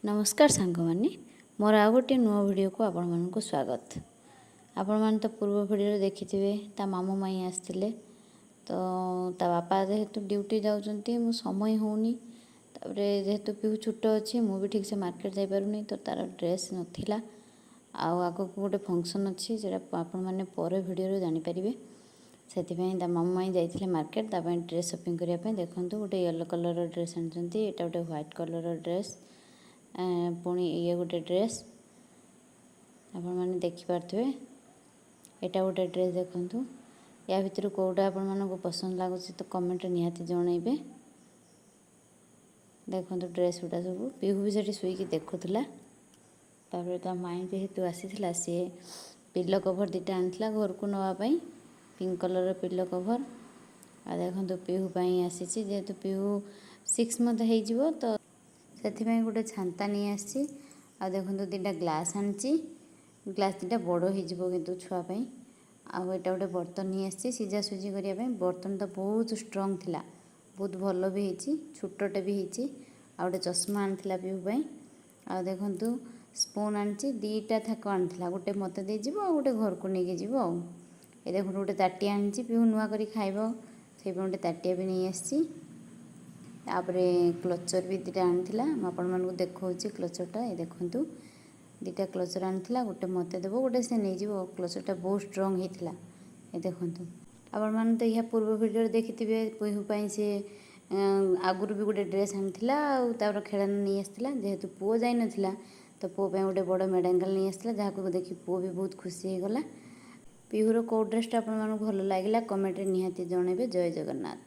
ନମସ୍କାର ସାଙ୍ଗମାନେ, ମୋର ଆଉ ଗୋଟିଏ ନୂଆ ଭିଡ଼ିଓକୁ ଆପଣମାନଙ୍କୁ ସ୍ୱାଗତ। ଆପଣମାନେ ତ ପୂର୍ବ ଭିଡ଼ିଓରେ ଦେଖିଥିବେ, ତା ମାମୁଁ ମାଇଁ ଆସିଥିଲେ। ତ ତା ବାପା ଯେହେତୁ ଡ୍ୟୁଟି ଯାଉଛନ୍ତି, ମୁଁ ସମୟ ହେଉନି। ତାପରେ ଯେହେତୁ ପିହୁ ଛୋଟ ଅଛି, ମୁଁ ବି ଠିକ୍ସେ ମାର୍କେଟ ଯାଇପାରୁନି। ତ ତା'ର ଡ୍ରେସ୍ ନଥିଲା ଆଉ ଆଗକୁ ଗୋଟେ ଫଙ୍କସନ୍ ଅଛି, ସେଇଟା ଆପଣମାନେ ପରେ ଭିଡ଼ିଓରେ ଜାଣିପାରିବେ। ସେଥିପାଇଁ ତା ମାମୁଁ ମାଇଁ ଯାଇଥିଲେ ମାର୍କେଟ ତା ପାଇଁ ଡ୍ରେସ୍ ସପିଂ କରିବା ପାଇଁ। ଦେଖନ୍ତୁ, ଗୋଟେ ୟେଲୋ କଲର୍ର ଡ୍ରେସ୍ ଆଣିଛନ୍ତି, ଏଇଟା ଗୋଟେ ହ୍ୱାଇଟ୍ କଲର୍ର ଡ୍ରେସ୍, ପୁଣି ଇଏ ଗୋଟେ ଡ୍ରେସ୍। ଆପଣମାନେ ଦେଖିପାରୁଥିବେ, ଏଇଟା ଗୋଟେ ଡ୍ରେସ୍। ଦେଖନ୍ତୁ, ୟା ଭିତରୁ କେଉଁଟା ଆପଣମାନଙ୍କୁ ପସନ୍ଦ ଲାଗୁଛି ତ କମେଣ୍ଟରେ ନିହାତି ଜଣାଇବେ। ଦେଖନ୍ତୁ ଡ୍ରେସ୍ ଗୁଡ଼ା ସବୁ। ପିହୁ ବି ସେଠି ଶୋଇକି ଦେଖୁଥିଲା। ତାପରେ ତା ମାଇଁ ଯେହେତୁ ଆସିଥିଲା, ସିଏ ପିଲୋ କଭର୍ ଦୁଇଟା ଆଣିଥିଲା ଘରକୁ ନେବା ପାଇଁ, ପିଙ୍କ କଲର୍ର ପିଲୋ କଭର୍। ଆଉ ଦେଖନ୍ତୁ, ପିହୁ ପାଇଁ ଆସିଛି। ଯେହେତୁ ପିହୁ 6 ମନ୍ଥ ହେଇଯିବ, ତ ସେଥିପାଇଁ ଗୋଟେ ଛାନ୍ତା ନେଇ ଆସିଛି। ଆଉ ଦେଖନ୍ତୁ, ଦୁଇଟା ଗ୍ଲାସ୍ ଆଣିଛି। ଗ୍ଲାସ୍ ଦୁଇଟା ବଡ଼ ହେଇଯିବ କିନ୍ତୁ ଛୁଆ ପାଇଁ। ଆଉ ଏଇଟା ଗୋଟେ ବର୍ତ୍ତନ ନେଇ ଆସିଛି ସିଝା ସୁଝି କରିବା ପାଇଁ। ବର୍ତ୍ତନ ତ ବହୁତ ଷ୍ଟ୍ରଙ୍ଗ ଥିଲା, ବହୁତ ଭଲ ବି ହେଇଛି, ଛୋଟଟେ ବି ହେଇଛି। ଆଉ ଗୋଟେ ଚଷମା ଆଣିଥିଲା ପିହୁ ପାଇଁ। ଆଉ ଦେଖନ୍ତୁ, ସ୍ପୁନ୍ ଆଣିଛି। ଦୁଇଟା ଥାକ ଆଣିଥିଲା, ଗୋଟେ ମୋତେ ଦେଇଯିବ ଆଉ ଗୋଟେ ଘରକୁ ନେଇକି ଯିବ। ଆଉ ଏ ଦେଖନ୍ତୁ, ଗୋଟେ ତାଟିଆ ଆଣିଛି। ପିହୁ ନୂଆ କରି ଖାଇବ, ସେଇପାଇଁ ଗୋଟେ ତାଟିଆ ବି ନେଇ ଆସିଛି। ତାପରେ କ୍ଲଚର୍ ବି ଦୁଇଟା ଆଣିଥିଲା। ମୁଁ ଆପଣମାନଙ୍କୁ ଦେଖାଉଛି କ୍ଲଚର୍ଟା। ଏ ଦେଖନ୍ତୁ, ଦୁଇଟା କ୍ଲଚର୍ ଆଣିଥିଲା। ଗୋଟେ ମୋତେ ଦେବ, ଗୋଟେ ସେ ନେଇଯିବ। କ୍ଲଚର୍ଟା ବହୁତ ଷ୍ଟ୍ରଙ୍ଗ ହେଇଥିଲା। ଏ ଦେଖନ୍ତୁ, ଆପଣମାନେ ତ ଏହା ପୂର୍ବ ଭିଡ଼ିଓରେ ଦେଖିଥିବେ, ପିହୁ ପାଇଁ ସେ ଆଗରୁ ବି ଗୋଟେ ଡ୍ରେସ୍ ଆଣିଥିଲା ଆଉ ତାର ଖେଳନା ନେଇ ଆସିଥିଲା। ଯେହେତୁ ପୁଅ ଯାଇନଥିଲା, ତ ପୁଅ ପାଇଁ ଗୋଟେ ବଡ଼ ମେଡ଼ାଙ୍ଗଲ ନେଇ ଆସିଥିଲା, ଯାହାକୁ ଦେଖି ପୁଅ ବି ବହୁତ ଖୁସି ହେଇଗଲା। ପିହୁର କେଉଁ ଡ୍ରେସ୍ଟା ଆପଣମାନଙ୍କୁ ଭଲ ଲାଗିଲା, କମେଣ୍ଟରେ ନିହାତି ଜଣାଇବେ। ଜୟ ଜଗନ୍ନାଥ।